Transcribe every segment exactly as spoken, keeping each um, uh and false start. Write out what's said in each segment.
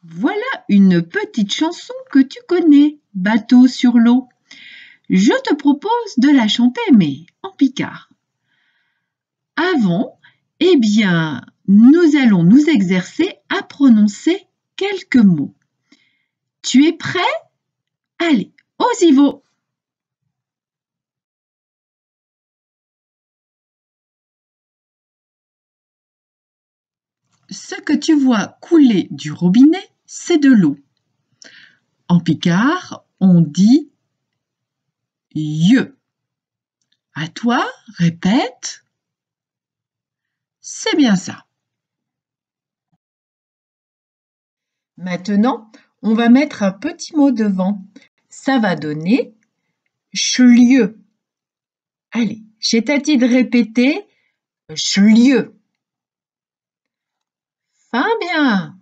Voilà une petite chanson que tu connais, Bateau sur l'eau. Je te propose de la chanter, mais en picard. Avant, eh bien, nous allons nous exercer à prononcer quelques mots. Tu es prêt ? Allez, on y va. Ce que tu vois couler du robinet, c'est de l'eau. En picard, on dit yeux. À toi, répète. C'est bien ça. Maintenant, on va mettre un petit mot devant. Ça va donner ch'lieu. Allez, ch'est à ti de répéter, ch'lieu. Fin bien.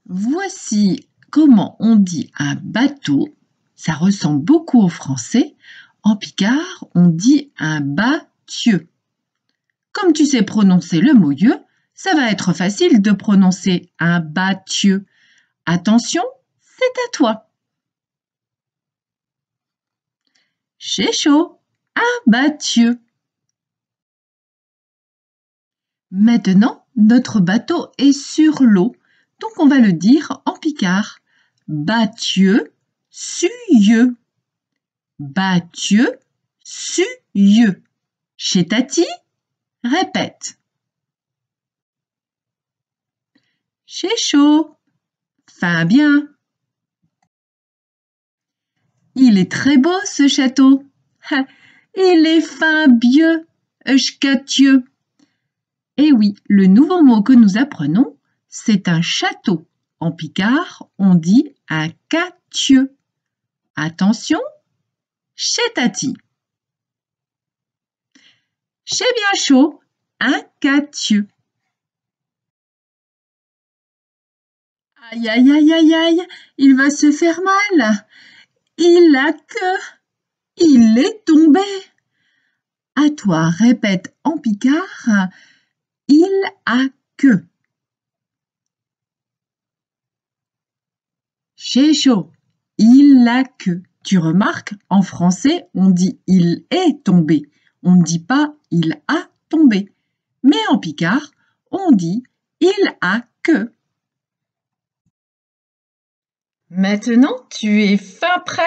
Voici comment on dit un bateau. Ça ressemble beaucoup au français. En picard, on dit un batieu. Comme tu sais prononcer le mot yeux, ça va être facile de prononcer un batieu. Attention, c'est à toi. Ch'est chaud, un batieu. Maintenant, notre bateau est sur l'eau, donc on va le dire en picard. Batieu su yeux. Batieu su yeux. Ch'est à ti, répète. Ch'est chaud. Fin bien. Il est très beau, ce château. Il est fin bieu, ch' catieu. Eh oui, le nouveau mot que nous apprenons, c'est un château. En picard, on dit un catieu. Attention, ch'est à ti. Ch'est bien chaud, un catieu. Aïe, aïe, aïe, aïe, aïe, il va se faire mal. Il a que, il est tombé. À toi, répète en picard, il a que. Ch'est chaud. Il a que. Tu remarques, en français, on dit il est tombé. On ne dit pas il a tombé. Mais en picard, on dit il a que. Maintenant, tu es fin prêt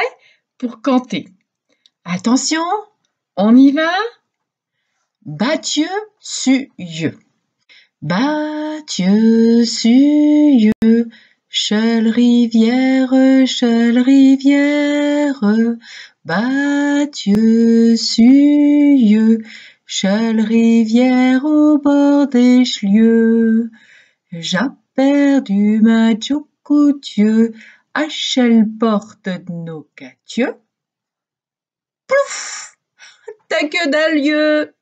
pour canter. Attention, on y va. Batieu su yeux. Batieu su yeux, ch'est l' rivière, ch'est l' rivière. Batieu su yeux, ch'est l' rivière au bord des ch'lieux. J'ai perdu min djocoutieu, à chelle porte d' nos catieux. Plouf ! T'as que dins l' yeux.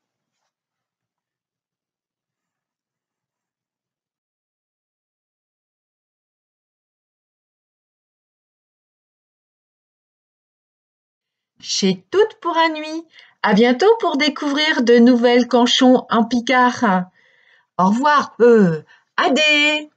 Ch'est tout pour innuit. À bientôt pour découvrir de nouvelles canchons in picard. Au revoir, euh, adé.